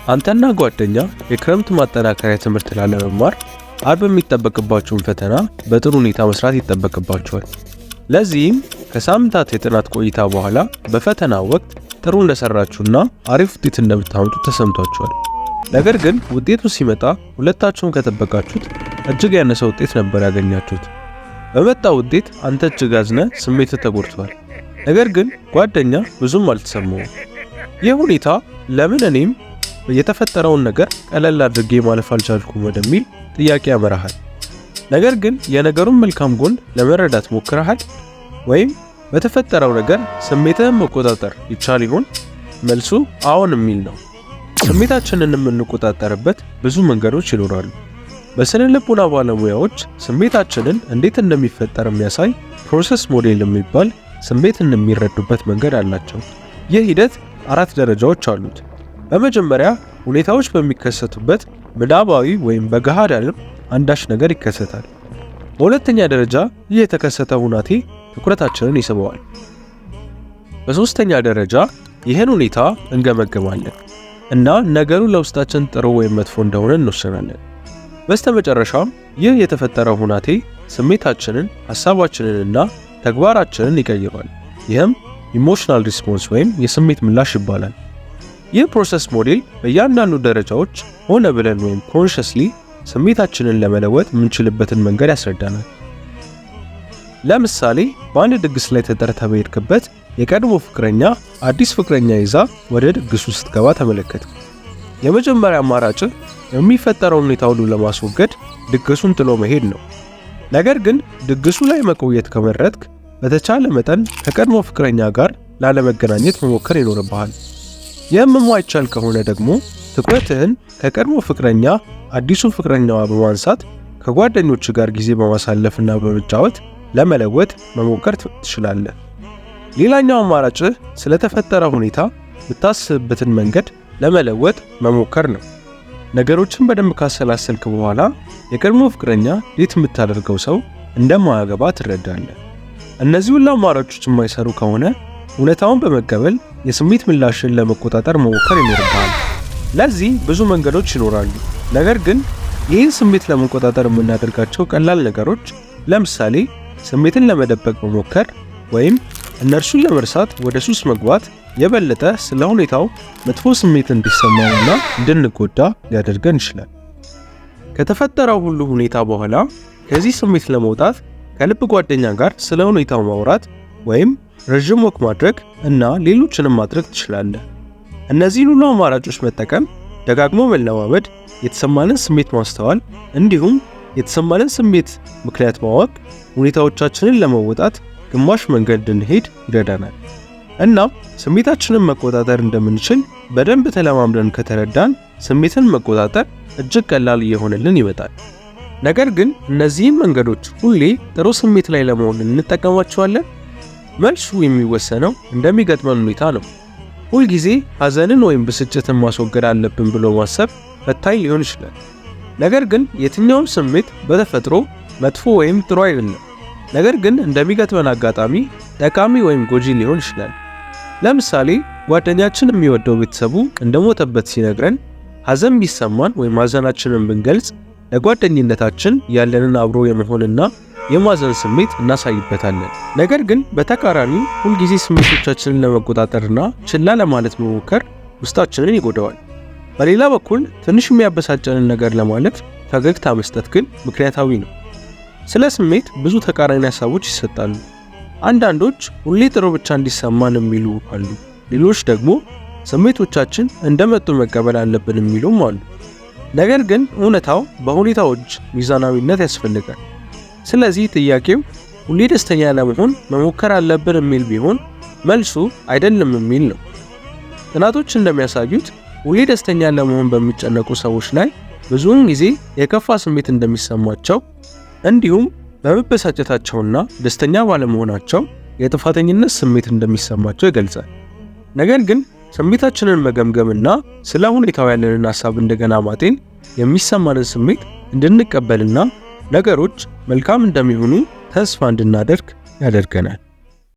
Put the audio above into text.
አንተና ጓደኛ የክረምት ማጠናከሪያ ትምህርት ላለመማር አርብ የሚጠበቅባችሁን ፈተና በጥሩ ሁኔታ መስራት ይጠበቅባችኋል። ለዚህም ከሳምንታት የጥናት ቆይታ በኋላ በፈተና ወቅት ጥሩ እንደሰራችሁና አሪፍ ውጤት እንደምታመጡ ተሰምቷችኋል። ነገር ግን ውጤቱ ሲመጣ ሁለታችሁም ከጠበቃችሁት እጅግ ያነሰ ውጤት ነበር ያገኛችሁት። በመጣ ውጤት አንተ እጅግ አዝነህ ስሜትህ ተጎድቷል። ነገር ግን ጓደኛ ብዙም አልተሰማውም። ይህ ሁኔታ ለምን እኔም የተፈጠረውን ነገር ቀለል አድርጌ ማለፍ አልቻልኩም ወደሚል ጥያቄ ያመራሃል። ነገር ግን የነገሩን መልካም ጎን ለመረዳት ሞክረሃል? ወይም በተፈጠረው ነገር ስሜትህን መቆጣጠር ይቻል ይሆን? መልሱ አዎን የሚል ነው። ስሜታችንን የምንቆጣጠርበት ብዙ መንገዶች ይኖራሉ። በስነ ልቦና ባለሙያዎች ስሜታችንን እንዴት እንደሚፈጠር የሚያሳይ process model የሚባል ስሜትን የሚረዱበት መንገድ አላቸው። ይህ ሂደት አራት ደረጃዎች አሉት። በመጀመሪያ ሁኔታዎች በሚከሰቱበት ምናባዊ ወይም በገሃድ ዓለም አንዳች ነገር ይከሰታል። በሁለተኛ ደረጃ ይህ የተከሰተ ሁናቴ ትኩረታችንን ይስበዋል። በሶስተኛ ደረጃ ይህን ሁኔታ እንገመግማለን እና ነገሩ ለውስጣችን ጥሩ ወይም መጥፎ እንደሆነ እንወስናለን። በስተመጨረሻም ይህ የተፈጠረው ሁናቴ ስሜታችንን፣ ሐሳባችንንና ተግባራችንን ይቀይሯል። ይህም emotional response ወይም የስሜት ምላሽ ይባላል። ይህ process model በእያንዳንዱ ደረጃዎች ሆነ ብለን ወይም consciously ስሜታችንን ለመለወጥ የምንችልበትን መንገድ ያስረዳናል። ለምሳሌ በአንድ ድግስ ላይ ተጠርተህ በሄድክበት የቀድሞ ፍቅረኛ አዲስ ፍቅረኛ ይዛ ወደ ድግሱ ስትገባ ተመለከትክ። የመጀመሪያ አማራጭህ የሚፈጠረውን ሁኔታ ሁሉ ለማስወገድ ድግሱን ጥሎ መሄድ ነው። ነገር ግን ድግሱ ላይ መቆየት ከመረጥክ በተቻለ መጠን ከቀድሞ ፍቅረኛ ጋር ላለመገናኘት መሞከር ይኖርብሃል። ይህም የማይቻል ከሆነ ደግሞ ትኩረትህን ከቀድሞ ፍቅረኛ አዲሱ ፍቅረኛዋ በማንሳት ከጓደኞች ጋር ጊዜ በማሳለፍና በመጫወት ለመለወጥ መሞከር ትችላለህ። ሌላኛው አማራጭህ ስለተፈጠረ ሁኔታ የምታስብበትን መንገድ ለመለወጥ መሞከር ነው። ነገሮችን በደንብ ካሰላሰልክ በኋላ የቀድሞ ፍቅረኛ date የምታደርገው ሰው እንደማያገባ ትረዳለህ። እነዚህ ሁሉ አማራጮች የማይሰሩ ከሆነ እውነታውን በመቀበል የስሜት ምላሽን ለመቆጣጠር መሞከር ይኖርብሃል። ለዚህ ብዙ መንገዶች ይኖራሉ። ነገር ግን ይህን ስሜት ለመቆጣጠር የምናደርጋቸው ቀላል ነገሮች ለምሳሌ ስሜትን ለመደበቅ መሞከር ወይም እነርሱን ለመርሳት ወደ ሱስ መግባት የበለጠ ስለ ሁኔታው መጥፎ ስሜት እንዲሰማንና እንድንጎዳ ሊያደርገን ይችላል። ከተፈጠረው ሁሉ ሁኔታ በኋላ ከዚህ ስሜት ለመውጣት ከልብ ጓደኛ ጋር ስለ ሁኔታው ማውራት ወይም ረዥም walk ማድረግ እና ሌሎችንም ማድረግ ትችላለህ። እነዚህን ሁሉ አማራጮች መጠቀም፣ ደጋግሞ መለማመድ፣ የተሰማንን ስሜት ማስተዋል እንዲሁም የተሰማንን ስሜት ምክንያት ማወቅ ሁኔታዎቻችንን ለመወጣት ግማሽ መንገድ እንድንሄድ ይረዳናል። እናም ስሜታችንን መቆጣጠር እንደምንችል በደንብ ተለማምደን ከተረዳን ስሜትን መቆጣጠር እጅግ ቀላል እየሆነልን ይመጣል። ነገር ግን እነዚህን መንገዶች ሁሌ ጥሩ ስሜት ላይ ለመሆን እንጠቀማቸዋለን? መልሱ የሚወሰነው እንደሚገጥመን ሁኔታ ነው። ሁልጊዜ ሐዘንን ወይም ብስጭትን ማስወገድ አለብን ብሎ ማሰብ ፈታኝ ሊሆን ይችላል። ነገር ግን የትኛውም ስሜት በተፈጥሮ መጥፎ ወይም ጥሩ አይደለም። ነገር ግን እንደሚገጥመን አጋጣሚ ጠቃሚ ወይም ጎጂ ሊሆን ይችላል። ለምሳሌ ጓደኛችን የሚወደው ቤተሰቡ እንደሞተበት ሲነግረን ሐዘን ቢሰማን ወይም ሐዘናችንን ብንገልጽ ለጓደኝነታችን ያለንን አብሮ የመሆንና የማዘን ስሜት እናሳይበታለን። ነገር ግን በተቃራኒው ሁልጊዜ ስሜቶቻችንን ለመቆጣጠርና ችላ ለማለት መሞከር ውስጣችንን ይጎዳዋል። በሌላ በኩል ትንሽ የሚያበሳጨንን ነገር ለማለፍ ፈገግታ መስጠት ግን ምክንያታዊ ነው። ስለ ስሜት ብዙ ተቃራኒ ሀሳቦች ይሰጣሉ። አንዳንዶች ሁሌ ጥሩ ብቻ እንዲሰማን የሚሉ አሉ። ሌሎች ደግሞ ስሜቶቻችን እንደመጡ መቀበል አለብን የሚሉም አሉ። ነገር ግን እውነታው በሁኔታዎች ሚዛናዊነት ያስፈልጋል። ስለዚህ ጥያቄው ሁሌ ደስተኛ ለመሆን መሞከር አለብን የሚል ቢሆን መልሱ አይደለም የሚል ነው። ጥናቶች እንደሚያሳዩት ሁሌ ደስተኛ ለመሆን በሚጨነቁ ሰዎች ላይ ብዙውን ጊዜ የከፋ ስሜት እንደሚሰማቸው እንዲሁም በመበሳጨታቸውና ደስተኛ ባለመሆናቸው የጥፋተኝነት ስሜት እንደሚሰማቸው ይገልጻል። ነገር ግን ስሜታችንን መገምገምና ስለ ሁኔታው ያለንን ሀሳብ እንደገና ማጤን የሚሰማንን ስሜት እንድንቀበልና ነገሮች መልካም እንደሚሆኑ ተስፋ እንድናደርግ ያደርገናል።